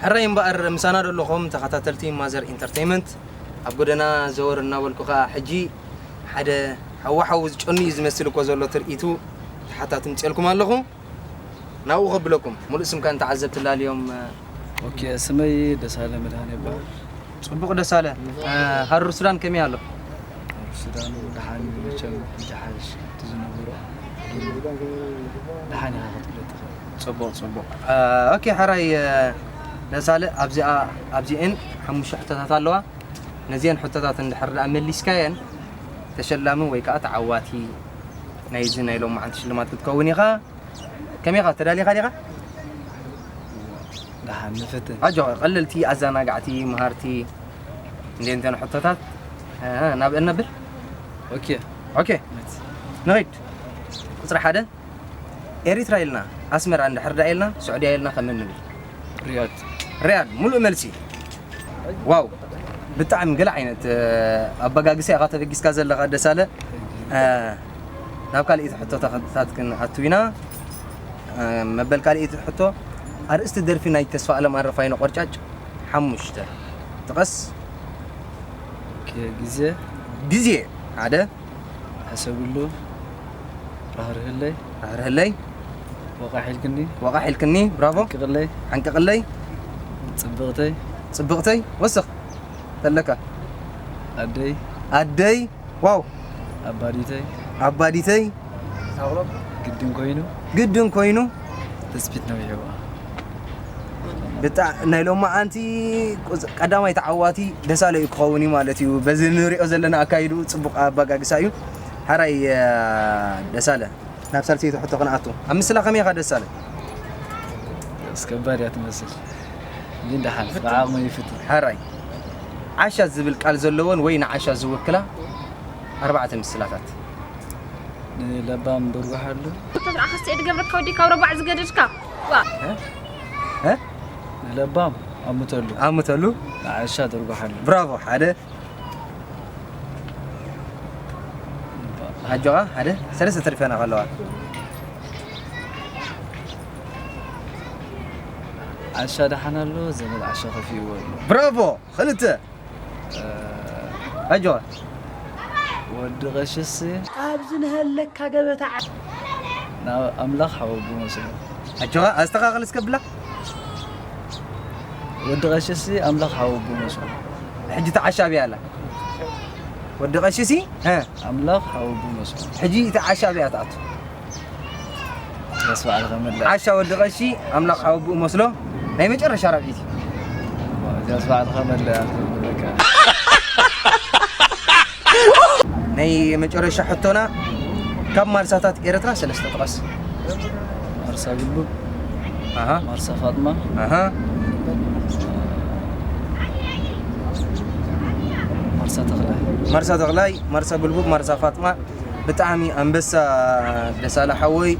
ሕራይ እምበኣር ምሳና ዶ ኣለኹም ተኸታተልቲ ማዘር ኢንተርተይመንት? ኣብ ጎደና ዘወር እናበልኩ ኸኣ ሕጂ ሓደ ሓዊ ሓዊ ዝጨኑ እዩ ዝመስል እኮ ዘሎ ትርኢቱ። ተሓታት ምፅኤልኩም ኣለኹ። ናብኡ ከብለኩም። ሙሉእ ስምካ ንተዓዘብቲ ላልዮም። ኦኬ፣ ስመይ ደሳለ መድሃን ይበሃል። ጽቡቕ ደሳለ። እ፣ ሃሩር ሱዳን ከመይ ኣሎ? ሃሩር ሱዳን ደሓን እዩ መቸም፣ ይሓይሽ እቲ ዝነበሮ። ደሓን ኢኻ ክትብሎ ትኽእል። ጽቡቕ፣ ጽቡቕ። እ፣ ኦኬ፣ ሕራይ፣ እ፣ ደሳለ፣ ኣብዚኣ፣ ኣብዚኤን ሓሙሽተ ሕቶታት ኣለዋ። ነዚአን ሕቶታት እንድሕር ደኣ መሊስካየን፣ ተሸላሚ ወይ ከኣ ተዓዋቲ ናይዚ ናይ ሎማዓንቲ ሽልማት ክትከውን ኢኻ። ከመይ ኢኻ? ተዳሊኻ ዲኻ? ደሓን ንፍትን። ኣጆኻ፣ ቀለልቲ፣ ኣዘናጋዕቲ፣ መሃርቲ እንዴ እንተን ሕቶታት፣ እ፣ ናብ እነብል። ኦኬ። ኦኬ። መት። ንኺድ። ቁጽሪ ሓደ፣ ኤሪትራ ኢልና ኣስመራ እንድሕር ደኣ ኢልና፣ ስዑድያ ኢልና ከመን ንብል? ሪያድ። ሪያድ፣ ሙሉእ መልሲ። ዋው፣ ብጣዕሚ ገለ ዓይነት፣ እ፣ ኣበጋግሳ ኢኻ ተበጊስካ ዘለኻ ደሳለ። እ፣ ናብ ካልኣይቲ ሕቶታት ክንኣቱ ኢና። እ፣ መበል ካልኣይቲ ሕቶ፣ ኣርእስቲ ደርፊ ናይ ተስፋ ኣለም ኣረፋይነ ቆርጫጭ ሓሙሽተ ጥቀስ። ኦኬ፣ ግዜ። ግዜ፣ ሓደ። ሕሰብሉ። ራህርህለይ። ራህርህለይ። ወቓሕ ኢልክኒ። ወቓሕ ኢልክኒ። ብራቮ። ሓንቅቕለይ። ሓንቅቕለይ። ጽብቕተይ። ጽብቕተይ። ወስኽ። ተለካ። ኣደይ። ኣደይ። ዋው። ኣባዲተይ። ኣባዲተይ። ግድን ኮይኑ። ግድን ኮይኑ። ተስፊት ነዊሕዋ። ብጣ-፣ ናይ ሎማዓንቲ ቁጽ-፣ ቀዳማይ ተዓዋቲ ደሳለ እዩ ክኸውን እዩ ማለት እዩ። በዚ ንሪኦ ዘለና ኣካይድኡ ጽቡቕ ኣበጋግሳ እዩ። ሓራይ፣ እ፣ ደሳለ፣ ናብ ሳልሰይቲ ሕቶ ክንኣቱ። ኣብ ምስላ ከመይ ኢኻ ደሳለ? ኣስከባድ እያ ትመስል። ግን ደሓን፣ ብዓቕመይ ይፍትን። ሓራይ፣ ዓሻ ዝብል ቃል ዘለወን ወይ ንዓሻ ዝውክላ ኣርባዕተ ምስላታት። ንለባም ደርጉሓሉ። ተብዓ ከስተ ድገብረካ ወዲ ካብ ረባዕ ዝገደድካ። ዋ። እ? እ? ንለባም ኣምተሉ። ኣምተሉ። ንዓሻ ደርጉሓሉ። ብራቮ፣ ሓደ። ኣጆኻ፣ ሓደ። ሰለስተ ተሪፈና ከለዋ። ዓሻ ደሓን ኣሎ፣ ዘመድ ዓሻ ከፊእዎ ኣሎ። ብራቮ፣ ክልተ። ኣጆኻ። ወዲ ቀሽሲ። ኣብዚ ንሃለካ ገበታ ዓ-፣ ናብ ኣምላኽ ሓወቡ መስሎ። ኣጆኻ፣ ኣስተኻኽል እስከ ብላ። ወዲ ቀሽሲ ኣምላኽ ሓወቡ መስሎ። ሕጂ ተዓሻ ኣብያ ኣላ። ወዲ ቀሽሲ፣ እ። ኣምላኽ ሓወቡ መስሎ። ሕጂ ተዓሻ ኣብያ ትኣቱ። ጃስ በዓልኻ መለያ። ዓሻ ወዲ ቀሺ ኣምላኽ ሓወብኡ መስሎ። ናይ መጨረሻ ራብዒት። ጃስ በዓልኻ መለያ። በቃ። ናይ መጨረሻ ሕቶና፣ ካብ ማርሳታት ኤርትራ ሰለስተ ጥቐስ። ማርሳ ጉልቡብ። ኣሃ። ማርሳ ፋጥማ። ኣሃ። ማርሳ ተኽላይ። ማርሳ ተኽላይ፣ ማርሳ ጉልቡብ፣ ማርሳ ፋጥማ። ብጣዕሚ ኣንበሳ ደሳለ ሓወይ።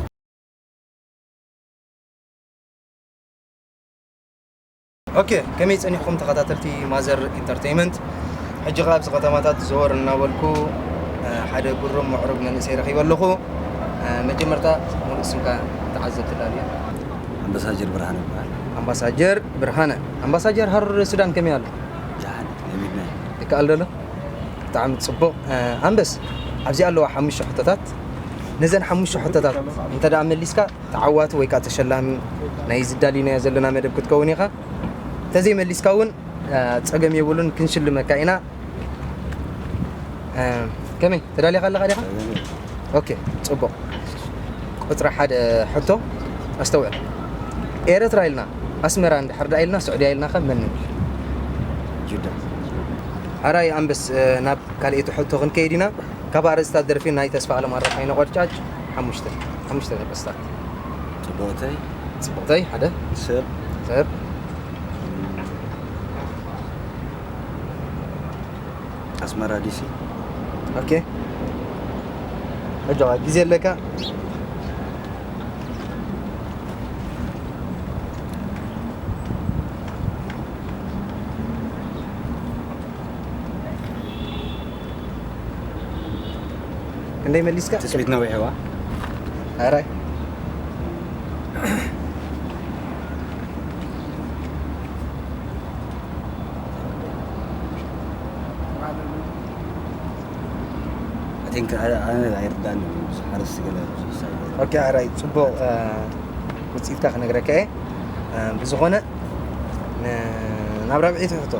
ኦኬ፣ ከመይ ጸኒሕኩም ተኸታተልቲ ማዘር ኢንተርተይመንት? ሕጂ ኸኣ ኣብዚ ከተማታት ዘወር እናበልኩ፣ እ፣ ሓደ ግሩም ምዕሩግ መንእሰይ ረኺበ ኣለኹ። እ፣ መጀመርታ ሙሉእ ስምካ ንተዓዘብቲ ኣላልዮ። ኣምባሳጀር ብርሃነ ይበሃል። ኣምባሳጀር ብርሃነ። ኣምባሳጀር ሃሩር ሱዳን ከመይ ኣሎ? ደሓን፣ ለሚድና። ይከኣል ዶ ኣሎ? ብጣዕሚ ጽቡቕ። እ፣ ኣንበስ፣ ኣብዚ ኣለዋ ሓሙሽተ ሕቶታት። ነዘን ሓሙሽተ ሕቶታት እንተ ደኣ መሊስካ፣ ተዓዋቲ ወይ ከኣ ተሸላሚ ናይ ዝዳሊናዮ ዘለና መደብ ክትከውን ኢኻ። እንተዘይመሊስካ እውን፣ እ፣ ጸገም የብሉን፣ ክንሽልመካ ኢና። እ፣ ከመይ፣ ተዳሊኻ ኣለኻ ዲኻ? ኦኬ፣ ጽቡቕ። ቁጽሪ ሓደ ሕቶ ኣስተውዕል። ኤረትራ ኢልና፣ ኣስመራ እንድሕር ደኣ ኢልና፣ ስዑድያ ኢልናኸ መን ንብል? ጅዳ። ሕራይ ኣንበስ፣ እ፣ ናብ ካልኣይቲ ሕቶ ክንከይድ ኢና። ካብ ኣርእስታት ደርፊ ናይ ተስፋ ኣለም ኣረፋይነ ቆርጫጭ ሓሙሽተ፣ ሓሙሽተ ደቀስታት። ጽቡቕተይ። ጽቡቕተይ፣ ሓደ። ሰብ። ሰብ። ኣስመራ ዲሲ። ኦኬ። ሕጂ ግዜ ኣለካ። ክንደይ መሊስካ? ትስሚት ነዊሕዋ። ኣራይ። ቴንክ ኣነ ኣይርዳን ብዙሕ ሓረስቲ ገለ ብዙሕ ሰብ ኦኬ፣ ኣራይ ጽቡቕ። እ፣ ውፅኢትካ ክነግረካ እየ። እ፣ ብዝኾነ ን- ናብ ራብዐይቲ ሕቶ፣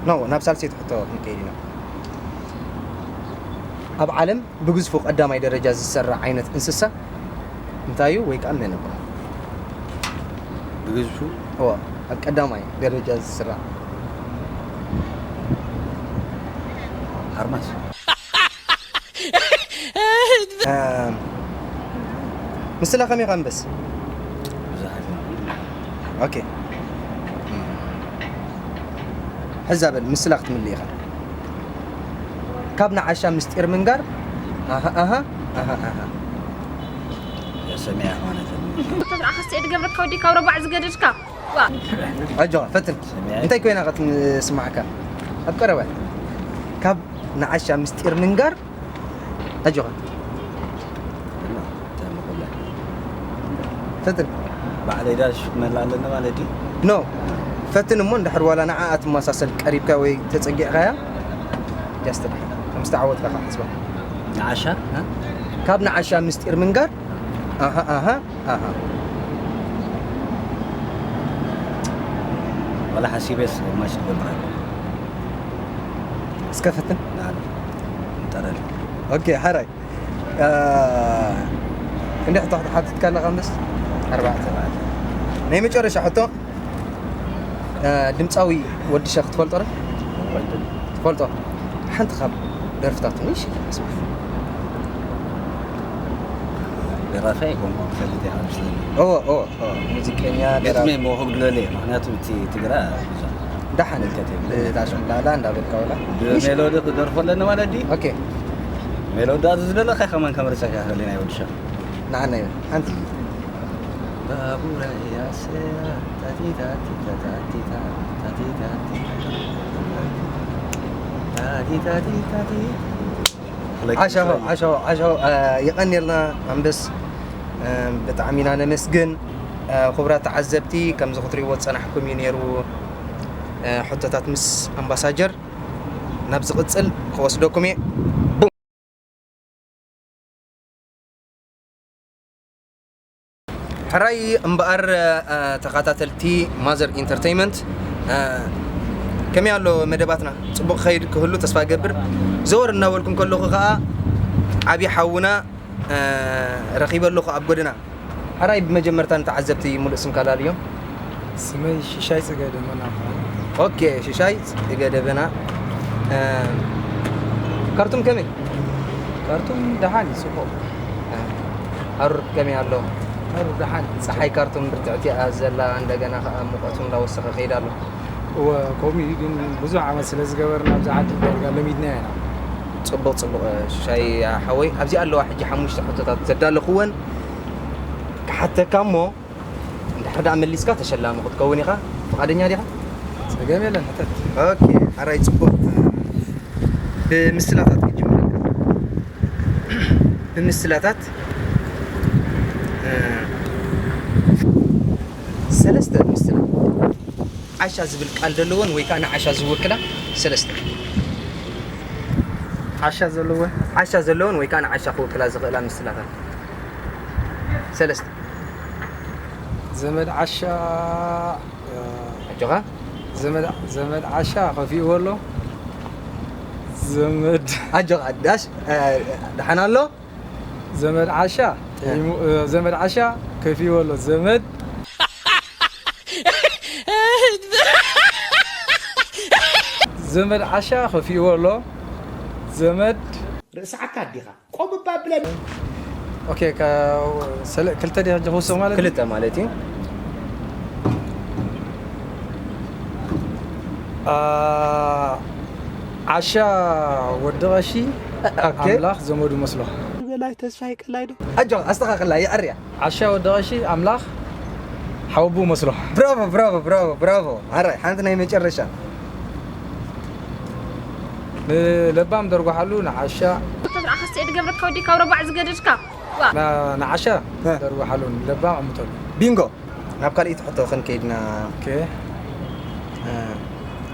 ኖ፣ ናብ ሳልሰይቲ ሕቶ ክንከይድ ኢና። ኣብ ዓለም ብግዝፉ ቀዳማይ ደረጃ ዝሰራዕ ዓይነት እንስሳ እንታይ እዩ ወይ ከዓ መን ይበሃል? ብግዝፉ እዋ፣ ኣብ ቀዳማይ ደረጃ ዝስራዕ። ሓርማስ ኣም፣ ምስላ ከመይ ኢኻ ኣንበስ? ብዙሓት ኦኬ፣ ሕዛ በል ምስላ ክትምልእ ኢኻ። ካብ ንዓሻ ምስጢር ምንጋር። ኣሃ ኣሃ ኣሃ ኣሃ። ሰሚያ ማለት ተትረኣኸስ እየ ድገብረካ ወዲ ካብ ረባዕ ዝገደድካ። ዋ ኣጆኻ ፈትን። እንታይ ኮይና ክትስማዓካ? ኣብ ቀረባ ካብ ንዓሻ ምስጢር ምንጋር። ኣጆኻ ፈትን። ባዕለይ ዳሽ ክመላ ኣለና ማለት እዩ። ኖ፣ ፈትን እሞ እንድሕር ዋላ ንዓኣ ትመሳሰል ቀሪብካ ወይ ተጸጊዕካያ ጃስት ከም ዝተዓወትካ ክሓስባ። ንዓሻ እ? ካብ ንዓሻ ምስጢር ምንጋር። ኣሃ ኣሃ ኣሃ። ዋላ ሓሲበስ ማሽ ክገብር ኣለ እስከ ፈትን። ንዓል ጠረል ኦኬ፣ ሓራይ። እ፣ ክንደይ ሕቶ ክትሓትትካ ኣለኻ? ኣንበስ ኣርባዕተ። ናይ መጨረሻ ሕቶ፣ እ፣ ድምፃዊ ወዲ ሸኽ ትፈልጦ ዶ? ትፈልጦ? ሓንቲ ካብ ደርፍታቱ ንእሽተይ ስማ። ደራፋይ ኣይኮንኩ ክፈልጥ ይሓምስለኒ እዎ እዎ እዎ፣ ሙዚቀኛ ግጥሚ ደራፊ። እሞ ክጉድለለ እዩ። ምክንያቱ እቲ ትግራ ብዙሕ ደሓን ምልከት የብሉ። ብታሽምላላ እንዳበልካ ውላ። ብሜሎዲ ክደርፈለኒ ማለት ድዩ? ኦኬ፣ ሜሎዲ ኣብዚ ዝደለካ ከማን ከመርሰካ ይኽእል ናይ ወዲ ሸኽ ንዓና እዩ ሓንቲ። ባቡረይ ኣሰያ ታቲታቲ ታታቲታ ታቲታቲ ታቲታቲ ዓሻሆ ዓሻሆ ዓሻሆ፣ እ፣ የቐንየልና ኣንበስ። እ፣ ብጣዕሚ ኢና ነመስግን። እ፣ ክቡራት ተዓዘብቲ፣ ከምዚ ክትሪእዎ ዝጸናሕኩም እዩ ነይሩ። እ፣ ሕቶታት ምስ ኣምባሳጀር ናብ ዝቕጽል ክወስደኩም እየ። ቡም። ሕራይ እምበኣር፣ እ፣ ተኸታተልቲ ማዘር ኢንተርተይመንት፣ እ፣ ከመይ ኣሎ መደባትና? ጽቡቕ ክኸይድ ክህሉ ተስፋ እገብር። ዘወር እናበልኩም ከለኹ ከኣ ዓብዪ ሓውና፣ እ፣ ረኺበ ኣለኹ ኣብ ጎደና። ሕራይ ብመጀመርታ ንተዓዘብቲ ሙሉእ ስምካ ላልዮም። ስመይ ሽሻይ ጽገ ደመና እበሃል። ኦኬ፣ ሽሻይ ጽገ ደበና። እ፣ ካርቱም ከመይ? ካርቱም ደሓን እዩ፣ ጽቡቕ። እ፣ ሃሩር ከመይ ኣሎ? ሃሩር ደሓን እዩ። ጸሓይ ካርቱም ብርትዕቲ እያ ዘላ፣ እንደገና ከኣ ሙቐቱ እንዳወሰኸ ከይድ ኣሎ። እወ፣ ከምኡ እዩ፣ ግን ብዙሕ ዓመት ስለ ዝገበርና ኣብዚ ዓዲ ዳርጋ ለሚድናዮ ኢና። ጽቡቕ፣ ጽቡቕ፣ እ፣ ሽሻይ ሓወይ። ኣብዚ ኣለዋ ሕጂ ሓሙሽተ ሕቶታት ዘዳለኹወን ክሓተካ እሞ፣ እንድሕር ደኣ መሊስካ ተሸላሚ ክትከውን ኢኻ። ፍቓደኛ ዲኻ? ጸገም የለን፣ ሕተት። ኦኬ፣ ሕራይ ጽቡቕ። ብምስላታት ክጅምረልካ። ብምስላታት፣ እ፣ ሰለስተ ምስላ ዓሻ ዝብል ቃል ዘለወን ወይ ከኣ ንዓሻ ዝውክላ ሰለስተ። ዓሻ ዘለዎ ዓሻ ዘለወን ወይ ከኣ ንዓሻ ክውክላ ዝኽእላ ምስላታት ሰለስተ። ዘመድ ዓሻ፣ እ፣ ኣጆኻ። ዘመድ፣ ዘመድ ዓሻ ከፊእዎ ኣሎ። ዘመድ ኣጆኻ። ዳሽ፣ እ፣ ደሓን ኣሎ። ዘመድ ዓሻ ጥዒሙ፣ እ፣ ዘመድ ዓሻ ከፊእዎ ኣሎ። ዘመድ ዘመድ ዓሻ ከፊእዎ ኣሎ። ዘመድ ርእስዓካ ኣዲኻ ቆም እባ ብለን። ኦኬ፣ ከ-፣ ሰለ-፣ ክልተ ድየ ሕጂ ክውስኽ ማለት እዩ? ክልተ ማለት እዩ። አ፣ ዓሻ ወዲ ቀሺ ኦኬ። ኣምላኽ ዘመዱ መስሎ። በላይ ተስፋ ይቀላይ ዶ? ኣጆኻ፣ ኣስተኻኽላ፣ የዐርያ። ዓሻ ወዲ ቀሺ ኣምላኽ ሓወቡ መስሎ። ብራቮ፣ ብራቮ፣ ብራቮ፣ ብራቮ። ሓራይ፣ ሓንቲ ናይ መጨረሻ። ንለባም ደርጓሓሉ ንዓሻ። ተትረኣኸስ እየ ድገብረካ ወዲ ካብ ረባዕ ዝገደድካ። ዋ ና-፣ ንዓሻ እ። ደርጓሓሉ ንለባም ኣምተሉ። ቢንጎ። ናብ ካልኣይቲ ሕቶ ክንከይድና። ኦኬ። እ፣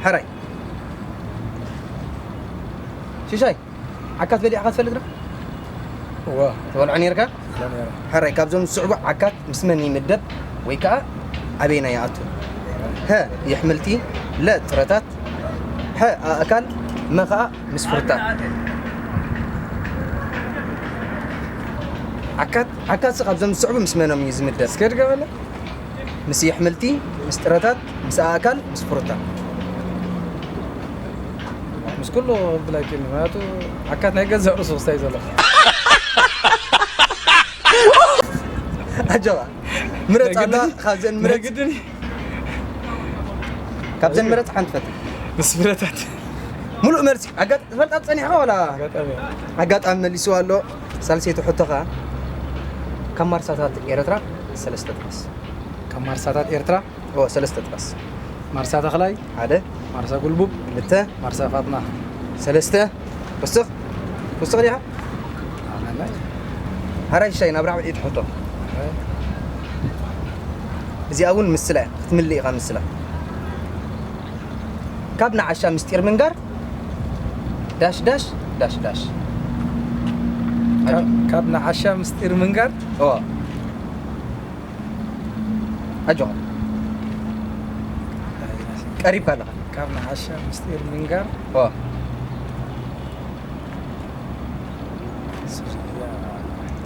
ሕራይ። ሽሻይ፣ ዓካት በሊዕካ ትፈልጥ ዶ? እዋ። ትበልዖ ነይርካ? እዋ ነይረ። ሕራይ፣ ካብዞም ዝስዕቡ ዓካት ምስ መን ይምደብ ወይ ከዓ ኣበየናይ ይኣቱ? ሀ፣ የሕምልቲ፣ ለ፣ ጥረታት፣ ሐ፣ ኣእካል፣ መ ከዓ ምስ ፍሩታ። ዓካት፣ ዓካትሲ ካብዞም ዝስዕቡ ምስ መኖም እዩ ዝምደብ? እስከ ድገመለ። ምስ የሕምልቲ፣ ምስ ጥረታት፣ ምስ ኣእካል፣ ምስ ፍሩታ። ምስ ኩሉ ክብል ኣይክእልን፣ ምክንያቱ ዓካት ናይ ገዛእ ርእሱ ክስታይ ዘሎ። ኣጆኻ፣ ምረጽ ኣላ፣ ናይ ግድን? ካብዘን ናይ ምረጽ፣ ግድን? ካብዘን ምረጽ ሓንቲ ፈትን። ምስ ፍረታት። ሙሉእ መልሲ። ኣጋጥ-፣ ትፈልጣ ጸኒሕካ ዋላ? ኣጋጣሚ። ኣጋጣሚ መሊስዋ ኣሎ። ሳልሰይቲ ሕቶ ከኣ፣ ካብ ማርሳታት ኤርትራ ሰለስተ ጥቐስ። ካብ ማርሳታት ኤርትራ? ኦ፣ ሰለስተ ጥቐስ። ማርሳ ተኽላይ? ሓደ። ማርሳ ጉልቡብ? ክልተ። ማርሳ ፋጥና? ሰለስተ። ወስኽ? ወስኽ ዲኻ? ኣነ? ሓራይ ሻይ ናብ ራብዒት ሕቶ። ኣይ። እዚኣ እውን ምስላ እያ። ክትምልእ ኢኻ ምስላ። ካብ ንዓሻ ምስጢር ምንጋር፣ ዳሽ ዳሽ ዳሽ ዳሽ። ካብ፣ ካብ ንዓሻ ምስጢር ምንጋር? ኦ። ኣጆኻ። ቀሪብካ ኣለኻ። ካብ ንዓሻ ምስጢር ምንጋር? ኦ።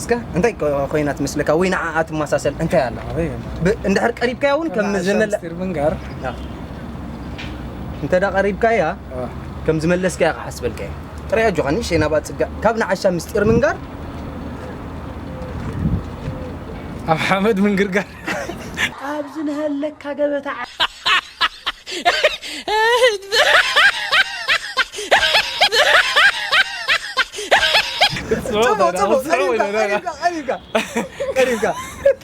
እስከ እንታይ ኮ-፣ ኮይና ትመስለካ ወይ ንዓኣ ትመሳሰል እንታይ ኣላ? ኣበይ ኣላ? ብ-፣ እንድሕር ቀሪብካያ እውን ከም ንዓሻ ዘመላ-፣ ምስጢር ምንጋር? ያ። እንተ ደኣ ቀሪብካያ ኦ። ከም ዝመለስካያ ክሓስበልካ እየ። ጥራይ ኣጆኻ፣ ንእሽተይ ናብኣ ጽጋዕ። ካብ ንዓሻ ምስጢር ምንጋር? ኣብ ሓመድ ምንግርጋር። ኣብ ዝንሀለካ ገበታ ዓ-፣ ጽቡቕ፣ ጽቡቕ፣ ጽቡቕ፣ ቀሪብካ፣ ቀሪብካ፣ ቀሪብካ። ቀሪብካ፣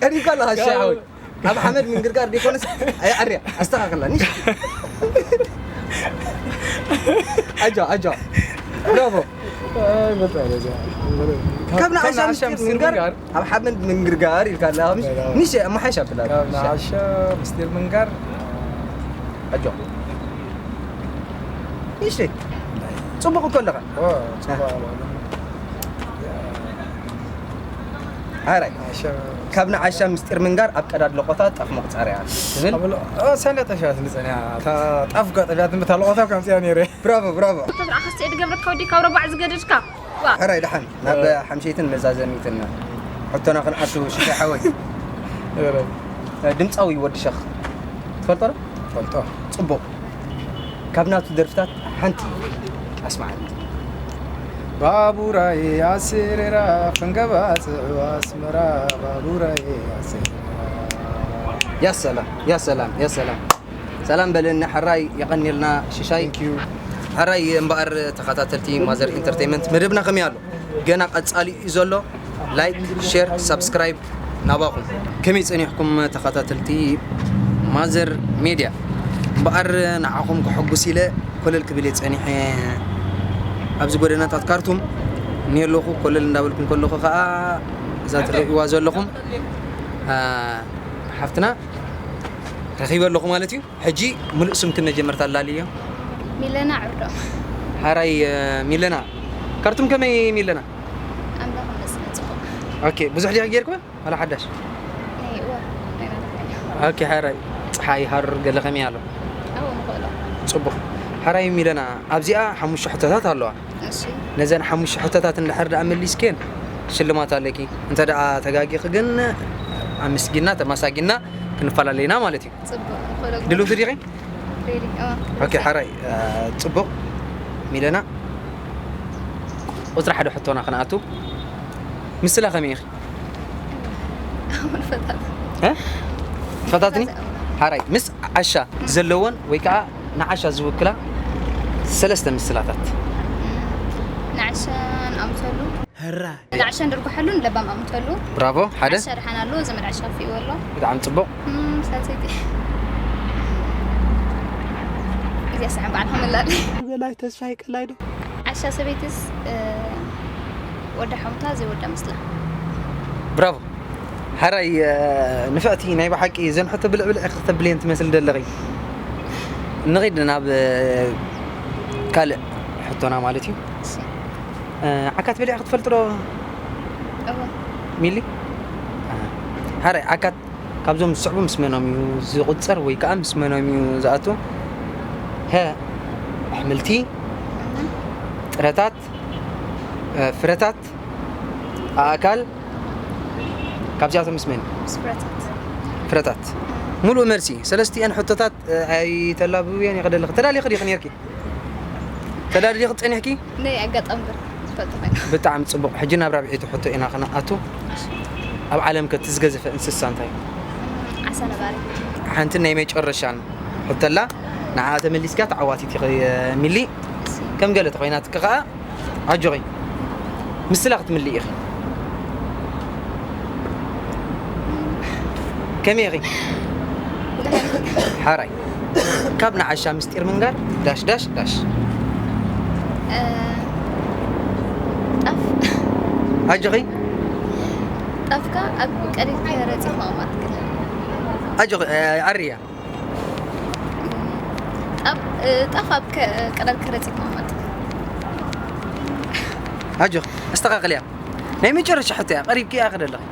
ቀሪብካ ኣለኻ፣ ሻሓዊ። ካብ ሓመድ ምንግርጋር ዲኮንስ፣ ኣይ፣ ኣርያ፣ ኣስተኻኽላ፣ ንሽ። ኣጆ፣ ኣጆ። ብራቮ። ኣይ፣ መጣ፣ መጣ። ካብ ንዓሻ ካብ ንዓሻ ምስጢር ምስጢር ምንጋር፣ ምንጋር። ኣብ ሓመድ ምንግርጋር ኢልካ ኣለኻ፣ ምሽ? በላ። ንሽ፣ ኣማሓይሽ ኣብላ። ካብ ንዓሻ ምስጢር ምንጋር። ኣጆ። ንሽ። ጽቡቕ እኮ ኣለኻ። ኦ፣ ጽቡቕ ኣለኻ። ሓራይ። ዓሻ። ካብ ንዓሻ ምስጢር ምንጋር ኣብ ቀዳድ ለቆታ ጣፍ ምቑጻር እያ ትብል። ኣብ ሎ-፣ ኦ፣ ሰነ ተሻት ንጸንያ። እታ ጣፍ ቀጠልያ ትምታ ለቆታ ከምጽያ ነይረ። ብራቮ፣ ብራቮ። ተብራ ኸስቲ እድገብረካ ወዲ ካብ ረባዕ ዝገደድካ። ዋ። ሕራይ ደሓን። ናብ እ። ሓምሸይትን መዛዘሚትን ሕቶና ክንኣቱ ሽሻይ ሓወይ። ኧረ። ድምፃዊ ወዲ ሸኽ ትፈልጦ ዶ? ፈልጦ። ጽቡቕ። ካብ ናቱ ደርፍታት ሓንቲ ኣስማዓኒ። ባቡራይ ኣስሬራ ክንገባጽዕ ኣስመራ፣ ባቡራይ ኣስሬራ። ያ ሰላም፣ ያ ሰላም፣ ያ ሰላም። ሰላም በለኒ ሕራይ፣ የቐንየልና ሽሻይ። Thank you። ሕራይ እምበኣር ተኸታተልቲ ማዘር ኢንተርቴይንመንት መደብና ከመይ ኣሎ? ገና ቀጻሊ እዩ ዘሎ። ላይክ፣ ሼር፣ ሳብስክራይብ ናባኹም። ከመይ ጸኒሕኩም ተኸታተልቲ ማዘር ሜድያ? እምበኣር ንዓኹም ከሐጉስ ኢለ ኮለል ክብል እየ ጸኒሐ። ኣብዚ ጎደናታት ካርቱም እኒሀ ኣለኹ። ኮለል እንዳበልኩም ከለኹ ከኣ እዛ ትርእይዋ ዘለኹም፣ ኣ፣ ሓፍትና ረኺበ ኣለኹ ማለት እዩ። ሕጂ ምሉእ ስምክን መጀመርታ ኣላልዮ። ሚለና ዕርዶም። ሓራይ፣ እ፣ ሚለና። ካርቱም ከመይ ሚለና? ኣምላኽ ይመስገን ጽቡቕ። ኦኬ፣ ብዙሕ ዲኻ ጌርክዋ? ዋላ ሓዳሽ? ናይ፣ እወ፣ ናይ ናትካ እዩ። ኦኬ፣ ሓራይ። ጸሓይ፣ ሃሩር ገለ ከመይ ኣሎ? ኣብኡ ንኽእሎ። ጽቡቕ። ሓራይ ሚለና፣ ኣብዚኣ ሓሙሽተ ሕቶታት ኣለዋ። እሺ። ነዘን ሓሙሽተ ሕቶታት እንድሕር ደኣ መሊስክየን ሽልማት ኣለኪ። እንተ ደኣ ተጋጊኺ ግን ኣመስጊና፣ ተማሳጊና ክንፈላለ ኢና ማለት እዩ። ጽቡቕ፣ ንኽእሎ። ድልውቲ ዲኺ? ሬዲ፣ እወ። ኦኬ፣ ሓራይ፣ እ፣ ጽቡቕ። ሚለና፣ ቁጽሪ ሓደ ሕቶና ክንኣቱ። ምስላ ከመይ ኢኺ? ኣሁን ፈታት። እ? ትፈታትኒ? ሓራይ፣ ምስ ዓሻ ዘለወን ወይ ከዓ ንዓሻ ዝውክላ ሰለስተ ምስላታት። ንዓሻን ኣምሰሉ። ሕራይ። ንዓሻን ድርጉሓሉን ለባም ኣምተሉ። ብራቮ፣ ሓደ። ዓሻ ደሓን ኣሎ፣ ዘመድ ዓሻ ኣፍሪዎ ኣሎ። ብጣዕሚ ጽቡቕ። እም፣ ሳልሰይቲ። እዚኣ ሰዓት በዓል ከመላል። በላይ ተስፋይ ቀላይ ዶ? ዓሻ ሰበይትስ፣ እ፣ ወዳ ሓውታ ዘይወዳ ምስላ። ብራቮ። ሓራይ፣ እ፣ ንፍዕቲ ናይ ብሓቂ ዘን ሕቶ ብልዕ ብልዕ ክተብልየን ትመስል ደለኺ። ንኺድ ናብ፣ እ፣ ካልእ ሕቶና ማለት እዩ። እሺ። እ፣ ዓካት በሊዕኺ ትፈልጢ ዶ? ሚሊ? ኣሃ። ሓራይ፣ ዓካት ካብዞም ዝስዕቡ ምስ መኖም እዩ ዝቑጸር ወይ ከኣ ምስ መኖም እዩ ዝኣቱ? ሀ፣ ኣሕምልቲ፣ ጥረታት፣ እ፣ ፍረታት፣ ኣእካል፣ ካብዚኣቶም ምስ መን? ምስ ፍረታት። ፍረታት። ሙሉእ መልሲ። ሰለስቲኤን ሕቶታት፣ እ፣ ኣይተላብብየን እየ ክደለኺ። ተዳሊኺ ዲኺ ነርኪ? ተዳሊኺ ጸኒሕኪ? ናይ ኣጋጣሚ በር ትፈልጥ ኮይና። ብጣዕሚ ጽቡቕ። ሕጂ ናብ ራብዐይቲ ሕቶ ኢና ክንኣቱ። ኣብ ዓለም ከ እቲ ዝገዘፈ እንስሳ እንታይ እዩ? ዓሳ ነባሪ። ሓንቲ ናይ መጨረሻን ሕቶ ኣላ። ንዓ ተመሊስካ ተዓዋቲት ኢኺ፣ ሚሊ። ከም ገለ ተኾይናትኪ ከኣ ኣጆኺ። ምስላ ክትምልኢ ኢኺ። ከመይ ኢኺ? ሓራይ። ካብ ንዓሻ ምስጢር ምንጋር ዳሽ ዳሽ ዳሽ። እ፣ ጣፍ። ኣጆኺ። ጣፍካ ኣብ ቀሊል ከረጺ ምቕማጥ። ኣጆኺ፣ እ፣ ኣርያ። ጣፍ፣ እ፣ ጣፍ ኣብ ከ-፣ ቀዳል ከረጺት ምቕማጥ። ኣጆኺ፣ ኣስተኻኽልያ። ናይ መጨረሻ ሕቶ እያ፣ ቀሪብኪ እያ ከደለኺ።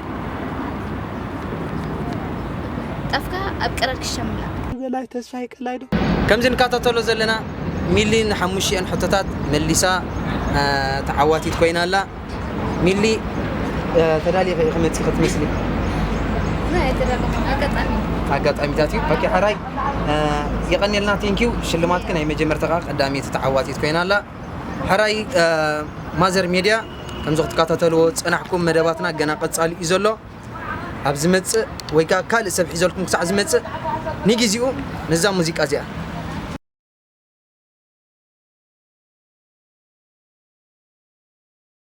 ጣፍካ ኣብ ቀዳል ክሸምላ። በላይ ተስፋይ ቀላይ ዶ? ከምዚ ንከታተሎ ዘለና ሚሊ ንሓሙሽቲኤን ሕቶታት መሊሳ፣ እ፣ ተዓዋቲት ኮይና ኣላ። ሚሊ፣ እ፣ ተዳሊኺ ኢኺ መጺኺ ትመስሊ። ናይ ተዳለኹ ኣጋጣሚ። ኣጋጣሚታት እዩ። ኦኬ፣ ሓራይ፣ እ፣ የቐንየልና፣ ቴንኪው። ሽልማትኪ ናይ መጀመርታ ከኣ ቀዳመይቲ ተዓዋቲት ኮይና ኣላ። ሓራይ፣ እ፣ ማዘር ሜድያ፣ ከምዚ ክትከታተልዎ ዝጸናሕኩም መደባትና ገና ቀጻሊ እዩ ዘሎ። ኣብ ዝመጽእ ወይ ከኣ ካልእ ሰብ ሒዘልኩም ክሳዕ ዝመጽእ፣ ንግዜኡ ነዛ ሙዚቃ እዚኣ